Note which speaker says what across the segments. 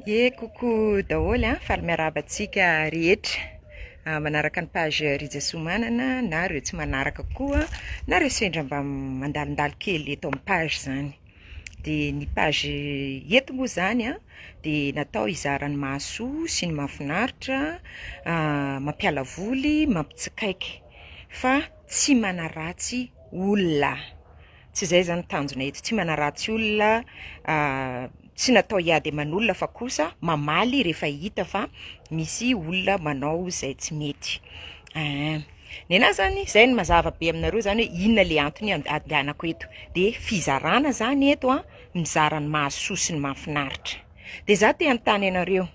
Speaker 1: Ye, coucou daholo a, faly miarahaba antsika rehetra manaraka ny page Rija Soamanana na ireo tsy manaraka koa na ireo sendra mba mandalondalo kely eto amin'ny page izany. Dia ny page eto moa izany a dia natao hizara ny mahasoa sy ny mahafinaritra, mampiala voly, mampitsikaiky fa tsy manaratsy olona. Tsy izay izany ny tanjona eto, tsy manaratsy olona, tsy natao hiady aman'olona fa kosa mamaly rehefa hita fa misy olona manao izay tsy mety. Ein. Nenah zany, zay no mazava be aminareo zany hoe inona le antony andehanako eto, de fizarana zany eto an, mizara ny mahasoa sy ny mahafinaritra. De za te hanontany anareo,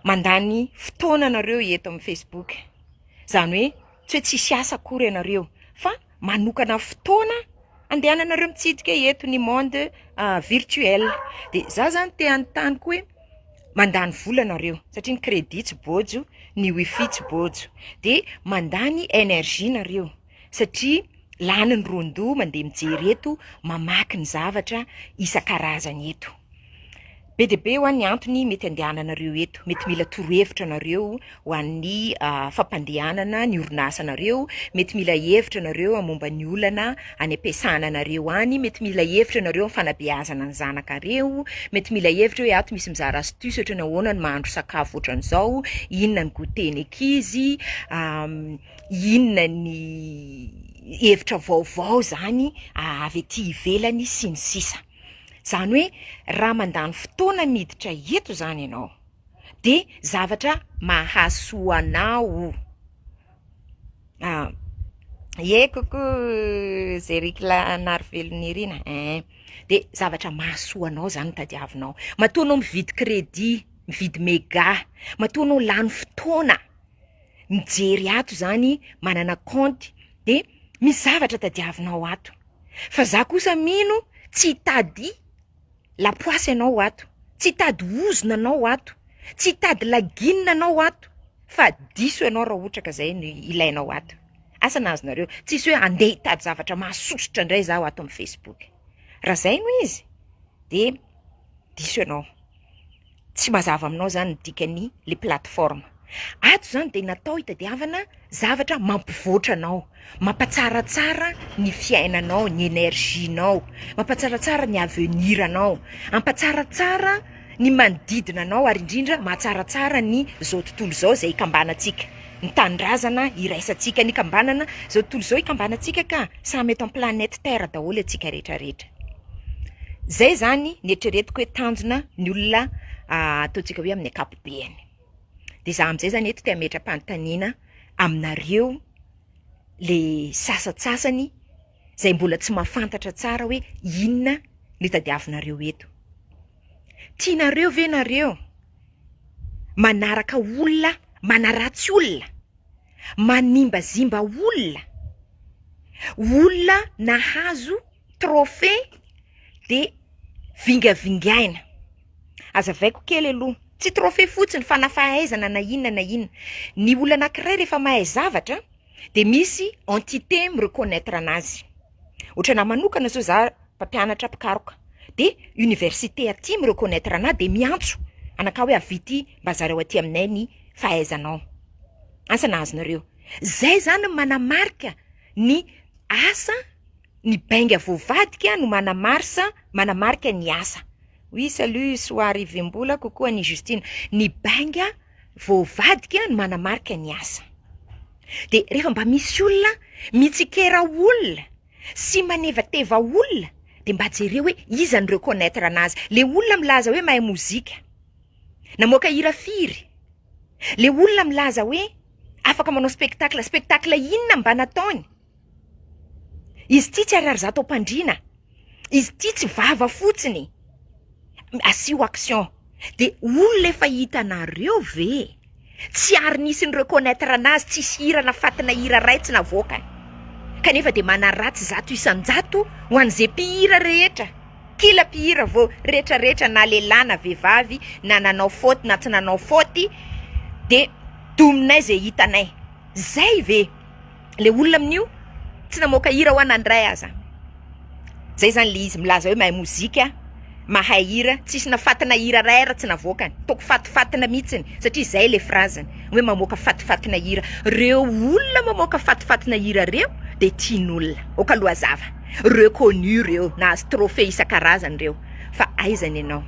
Speaker 1: mandany fotoana nareo eto amin'ny facebook, zany hoe tsy hoe tsisy asa akory ianareo fa manokana fotoana andehananareo mitsidika eto ny monde virtuel, de za zany te hanontany koa hoe mandany vola nareo satria ny crédit tsy bôjo, ny wifi tsy bôjo, de mandany énergie nareo satria lany ny ron-doha mandeha mijery eto, mamaky ny zavatra isan-karazany eto. Be dia be hoa ny antony mety andehananareo eto, mety mila torohevitra nareo ho an'ny fampandehanana ny orinasanareo, mety mila hevitra nareo momba ny olana any am-piasana anareo any, mety mila hevitra nareo amin'ny fanabeazana ny zanakareo, mety mila hevitra hoe ato misy mizara astuce ohatran'ny ahoana ny mahandro sakafo ohatran'izao, inona ny goûter ny ankizy, inona ny hevitra vaovao zany avy aty ivelany sy ny sisa. Izany hoe raha mandany fotoana miditra eto izany ianao dia zavatra mahasoa anao. Ah, ye coucou Zeriky Narvelonirina eh. Dia zavatra mahasoa anao izany no tadiavinao. Matoa anao mividy crédit, mividy mega, matoa anao lany fotoana mijery ato izany, manana compte dia misy zavatra tadiavinao ato. Fa za kosa mino tsy hitady lapoasy anao ato, tsy hitady ozona anao ato, tsy hitady laginina anao ato fa diso ianao raha ohatra ka zay no ilainao ato. Asa na azonareo, tsisy hoe andeha hitady zavatra mahasosotra indray zaho ato amin'ny facebook. Raha zay no izy de diso ianao. Tsy mazava aminao zany ny dikan'ny le plateforme. Ato zany dia natao hitadiavana zavatra mampivoatra anao, mampatsaratsara ny fiainanao, ny énergie-nao, mampatsaratsara ny avenir-nao, hampatsaratsara ny manodidina anao ary indrindra mahatsaratsara ny zao tontolo izao izay ikambanantsika, ny tanindrazana iraisantsika, ny ikambanana zao tontolo izao ikambanantsika ka, samy eto amin'ny planète terre daholo antsika rehetra rehetra. Zay zany ny eritreretiko hoe tanjona ny olona ataontsika hoe amin'ny ankapobeany. De za am'zay zany eto te hametra-panontaniana aminareo le sasantsasany zay mbola tsy mahafantatra tsara hoe inona no tadiavinareo eto. Tianareo ve nareo manaraka olona manaratsy olona, manimbazimba olona, olona nahazo trophée de vingavingaina. Azavaiko kely aloha, tsy trophée fotsiny fa na fahaizana na inona na inona. Ny olona anankiray rehefa mahay zavatra de misy entité mi-reconnaitre anazy. Ohatra anahy manokana zao za mpampianatra mpikaroka de université aty mi-reconnaitre anahy de miantso anakahy hoe avia ty mba zarao aty aminay ny fahaizanao. Asa na azonareo. Zay zany manamarika ny asa ny bainga voavadika no manamarsa manamarika ny asa. Oui salut Soarivimbola coucou an'i Justine. Ny bainga voavadika no manamarika ny asa. De rehefa mba misy olona mitsikera olona sy manevateva olona de mba jereo hoe iza no reconnaitre anazy. Le olona milaza hoe mahay mozika, namoaka hira firy? Le olona milaza hoe afaka manao spectacle, spectacle inona mba nataony? Izy ity tsy ariary zato am-pandriana, izy ity tsy vava fotsiny, asio action. De olona efa hitanareo ve tsy ary nisy ni-reconnaitre anazy, tsisy hira na fatina hira ray tsy navoakany, kanefa de manaratsy 100% ho an'izay mpihira rehetra, kila mpihira vao retraretra na lehilahy na vehivavy na nanao faute na tsy nanao faute de dominay zay hitanay. Zay ve? Le olona amin'io tsy namoaka hira hoa nandray aza. Zay zany le izy milaza hoe mahay mozika. Mahay hira, tsisy na fatina hira ray ara tsy navoakany, ataoko fatifatina mihitsiny satria zay le phrase-ny hoe mamoaka fatifatina hira, reo olona mamoaka fatifatina hira reo de tian'olona, ok aloha hazava, reconnu reo, nahazo trophée isan-karazany reo, fa aiza ny anao?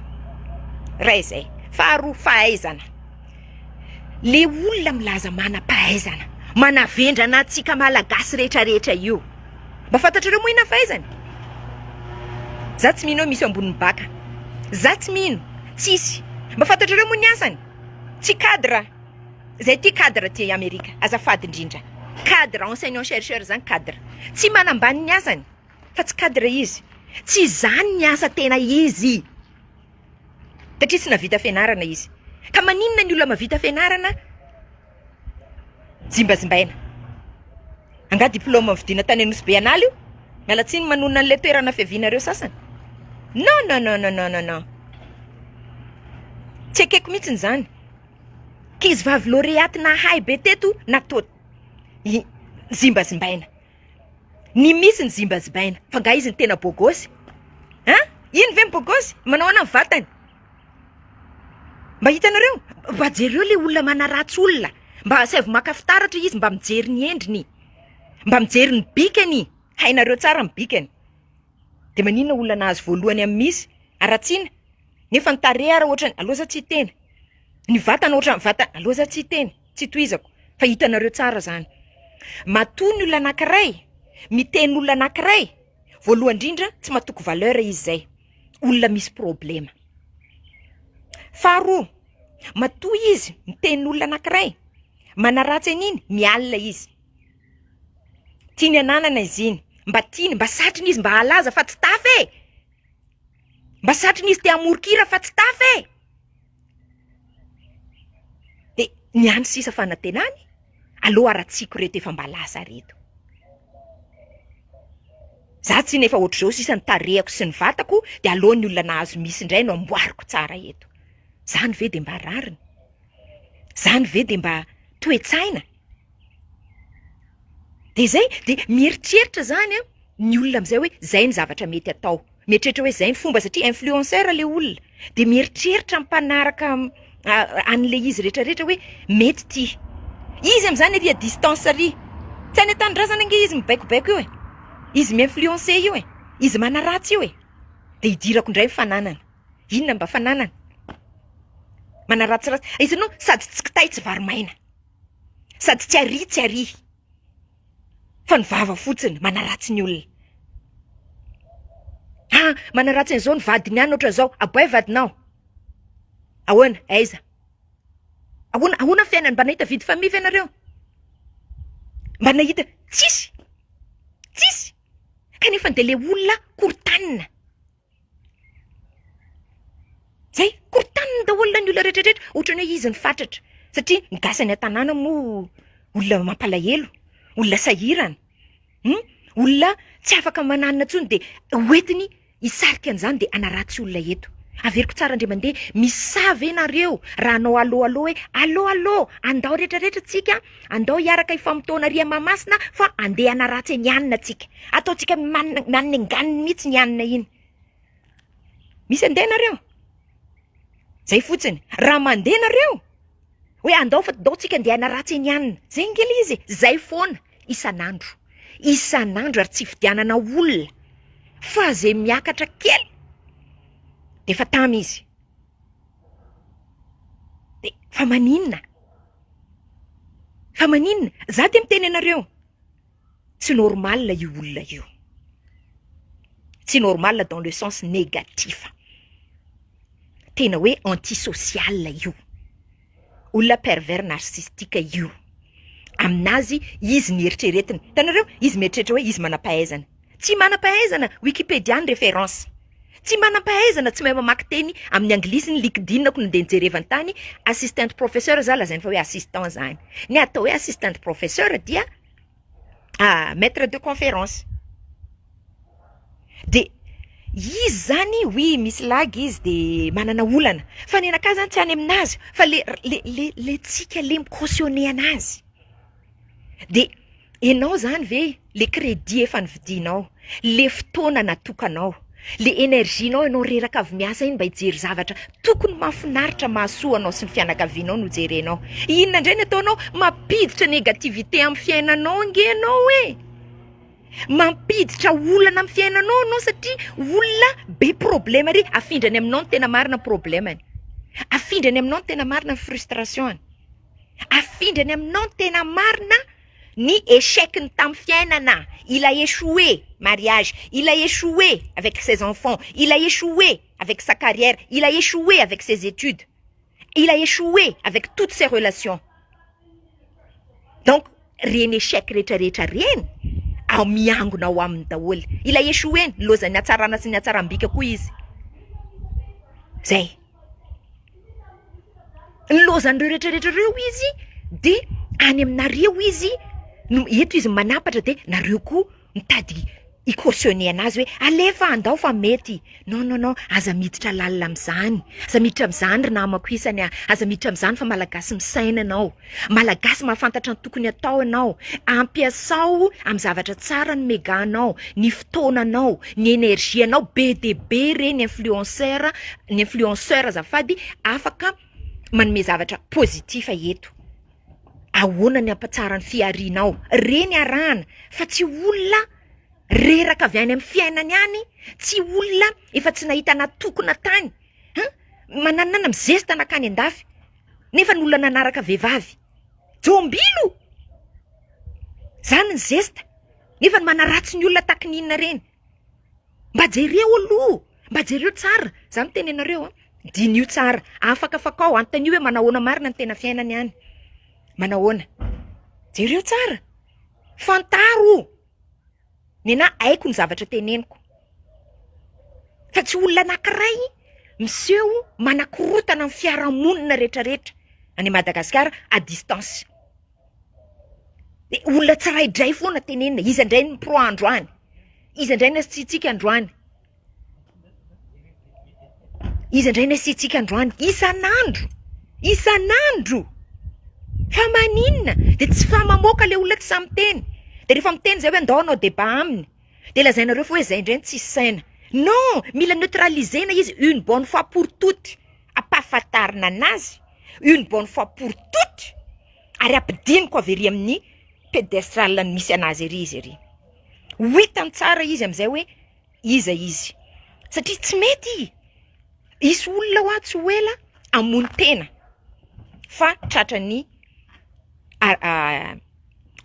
Speaker 1: Ray zay, faharoa fahaizana, le olona milaza manam-pahaizana, manavendrana antsika malagasy rehetrarehetra io. Mba fantatrareo moa inona ny fahaizany? Za tsy mino hoe misy eo ambonin'ny baka. Za tsy mino. Tsisy. Mba fantatrareo moa ny asany? Tsy cadre. Zay ty cadre aty Amerika. Azafady indrindra. Cadre, enseignant chercheur zany cadre. Tsy manambany ny asany fa tsy cadre izy. Tsy izany ny asa tena izy. Satria tsy nahavita fianarana izy. Ka maninona ny olona mahavita fianarana zimbazimbaina? Angaha diplôme nividiana tany Anosibe An'ala io? Miala tsiny manonona an'ilay toerana fiavianareo sasany. Non non non non non non non. Tsy ekeko mihitsiny izany. Ankizivavy lauréate nahay be teto natao zimbazimbaina. Ny misy ny zimbazimbaina. Fa nga izy no tena beau gosse? Hein? Iny ve ny beau gosse? Manao ahoana ny vatany? Mba hitanareo? Mba jereo le olona manaratsy olona. Mba asaivo maka fitaratra izy mba mijery ny endriny. Mba mijery ny bikany. Hainareo tsara ny bikany. De maninona olona nahazo voalohany amin'ny miss haratsiana nefa ny tarehy ara ohatrany aleo za tsy hiteny. Ny vatana ohatrany vatana aleo za tsy hiteny. Tsy tohizako fa hitanareo tsara zany. Matoa ny olona anakiray miteny olona anakiray voalohany indrindra tsy matoky valeur izy zay. Olona misy problema. Faharoa, matoa izy miteny olona anankiray, manaratsy an'iny, mialona izy. Tiany ananana izy iny, mba tiany, mba satriny izy mba halaza fa tsy tafa e! Mba satriny izy te hamoron-kira fa tsy tafa e! De ny any sisa fanantenany, aleo haratsiako reto efa mba lasa reto. Za tsinona efa ohatr'izao sisa ny tarehako sy ny vatako de aleo ny olona nahazo misy indray no amboariko tsara eto. Zany ve de mba rariny? Zany ve de mba toe-tsaina? De zay, de mieritreritra zany an ny olona am'zay hoe zay ny zavatra mety atao. Mieritreritra hoe zay ny fomba satria influenceur le olona. De mieritreritra ny mpanaraka an'le izy rehetrarehetra hoe mety ty. Izy am'zany ary à distance ary. Tsy any an-tanindrazana ange izy mibaikobaiko io e. Izy mi-influencer io e. Izy manaratsy io e. De idirako indray ny fananana. Inona mba fananana? Manaratsiratsy. Hitanao sady tsy kitay tsy vary maina. Sady tsy ary tsy ary. Fa ny vava fotsiny manaratsy ny olona. Ah, manaratsy an'izao ny vadiny any ohatran'izao. Aboay vadinao. Ahoana? Aiza? Ahoana, ahoana fiainany? Mba nahita vie de famille ve nareo? Mba nahita? Tsisy. Tsisy. Kanefa dia le olona korotanina. Zay, korotanina daholo ny olona rehetrarehetra, ohatran'ny hoe izy no fatratra, satria ny gasy any an-tanàna moa olona mampalahelo, olona sahirana, hum, olona tsy afaka mananona intsony de hoentiny hisarika an'izany de hanaratsy olona eto. Averiko tsara indray mandeha, misaha ve nareo raha hanao allo allo hoe allo allo, andao rehetrarehetra tsika, andao hiaraka hifamotoana ary Mahamasina fa andeha hanaratsy an'i anona tsika. Ataontsika manenganiny mihitsy ny anona iny. Misy andeha nareo? Zay fotsiny. Raha mandeha nareo, hoe andao fa ndao tsika andeha hanaratsy an'i anona. Zay ange le izy e. Zay foana isan'andro. Isan'andro ary tsy ifidianana olona fa zay miakatra kely de efa tamy izy. De fa maninona? Fa maninona? Za de miteny anareo. Tsy normal io olona io. Tsy normal dans le sens négatif. Tena hoe antisocial io. Olona pervers narcissistique io. Aminazy izy ny eritreretiny. Hitanareo? Izy mieritreritra hoe izy manam-pahaizana. Tsy manam-pahaizana, Wikipedia ny référence. Tsy manam-pahaizana, tsy mahay mamaky teny amin'ny anglisy ny LinkedIn-ko nandeha nijerevany tany, assistant professeur za lazainy fa hoe assistant zany. Ny atao hoe assistant professeur dia maître de conférence. De izy zany oui misy lagy izy de manana olana fa ny anakahy zany tsy any aminazy fa le le le le tsika le mi-cautionner anazy. De enao zany ve le crédit efa nividianao, le fotoana natokanao, Le énergie nao ianao reraka avy miasa iny mba hijery zavatra tokony mahafinaritra mahasoa anao sy ny fianakavianao no jerenao. Inona indray ny ataonao? Mampiditra négativité amin'ny fiainanao ange ianao e! Mampiditra olana amin'ny fiainanao ianao satria olona be problème ary afindrany aminao ny tena marina ny problème-ny. Afindrany aminao ny tena marina ny frustration-ny. Afindrany aminao ny tena marina ny échec-ny tamin'ny fiainana. Il a échoué mariage, il a échoué avec ses enfants, il a échoué avec sa carrière, il a échoué avec ses études, il a échoué avec toutes ses relations. Donc reny échec rehetra rehetra reny ao miangona ao aminy daholo. Il a échoué, nilozan'ny hatsarana sy ny hatsaram-bika koa izy. Zay. Nilozan'ireo rehetra rehetra reo izy de any aminareo izy no eto izy manapatra de nareo koa mitady hi-cautionner anazy hoe alefa andao fa mety. Non non non, aza miditra lalina amin'izany. Aza miditra amin'izany ry namako isany a. Aza miditra amin'izany fa malagasy misaina ianao. Malagasy mahafantatra ny tokony atao ianao. Ampiasao amin'ny zavatra tsara ny méga-nao, ny fotoananao, ny énergie-nao. Be dia be re ny influenceur, ny influenceur azafady afaka manome zavatra positif eto. Ahoana ny hampatsara ny fiharianao? Reny arahana fa tsy olona reraka avy any amin'ny fiainany any, tsy olona efa tsy nahita natokona tany, hein? Mananana mizesta nakany an-dafy nefa ny olona nanaraka vehivavy. Jombilo! Zany ny zesta nefa ny manaratsy ny olona takininina reny. Mba jereo aloha, mba jereo tsara, za miteny anareo a, diniho tsara, afakafakao, anontanio hoe manahoana marina ny tena fiainany any, manahoana, jereo tsara, fantaro, nenah haiko ny zavatra teneniko, fa tsy olona anankiray miseho manakorotana ny fiarahamonina rehetrarehetra any Madagasikara à distance, de olona tsiraidray foana tenenina, iza indray ny pro androany, iza indray ny asiantsika androany, iza indray ny asiantsika androany, isan'andro, isan'andro, fa maninona, de tsy fa mamoaka le olona tsy sahy miteny, de rehefa miteny zay hoe andao hanao débat aminy, de lazainareo fa hoe zay indray no tsisy saina, non, mila neutraliser-na izy une bonne fois pour toutes, ampahafantarina anazy une bonne fois pour toutes, ary ampidiniko avy ery amin'ny pédestral misy anazy ery izy ery, ho hitany tsara izy amizay hoe iza izy, satria tsy mety, hisy olona hoa tsy ho ela hamono tena fa tratran'ny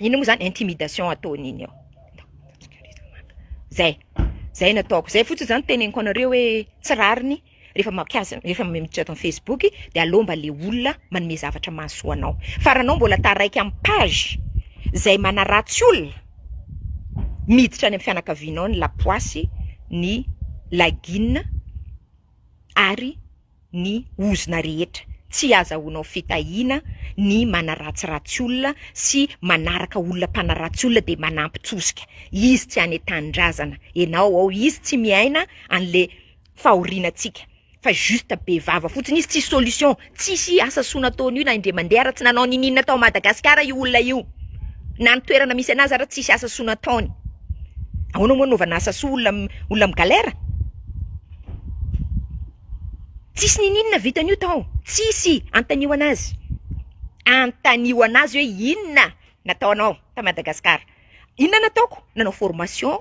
Speaker 1: inona moa zany intimidation ataony iny eo, zay, zay nataoko, zay fotsiny zany teneniko anareo hoe tsy rariny rehefa mampiasa rehefa miditra ato amin'ny Facebook de aleo mba le olona manome zavatra mahasoa anao, fa raha anao mbola taraiky amin'ny page zay manaratsy olona miditra any amin'ny fianakavianao ny lapoasy, ny lagine ary ny ozona rehetra, tsy azahoanao fitahiana ny manaratsiratsy olona sy manaraka olona mpanaratsy olona de manampy tosika, izy tsy any an-tanindrazana, enao ao, izy tsy miaina an'le fahorianantsika fa juste be vava fotsiny izy, tsisy solution, tsisy asa soa nataony io na indray mandeha ary tsy nanao nininona tao Madagasikara io olona io, na ny toerana misy anazy ary tsisy asa soa nataony, ahoana moa anaovana asa soa olona olona mi-galère? Tsisy nininona vitan'io tao, tsisy, antanio anazy, antanio anazy hoe inona nataonao ta Madagasikara, inona nataoko? Nanao formation,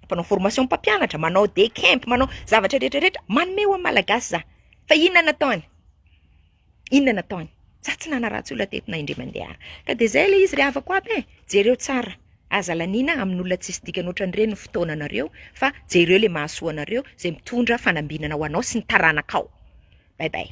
Speaker 1: mpanao formation mpampianatra, manao decamp, manao zavatra rehetra rehetra, manome ho an'ny malagasy za, fa inona nataony? Inona nataony? Za tsy nanaratsy olona teto na indray mandeha ary, ka de zay le izy ry havako aby e, jereo tsara, aza laniana amin'olona tsisy dikany ohatran'ireny ny fotoananareo fa jereo le mahasoa anareo zay mitondra fanambinana ho anao sy ny taranakao, bye bye.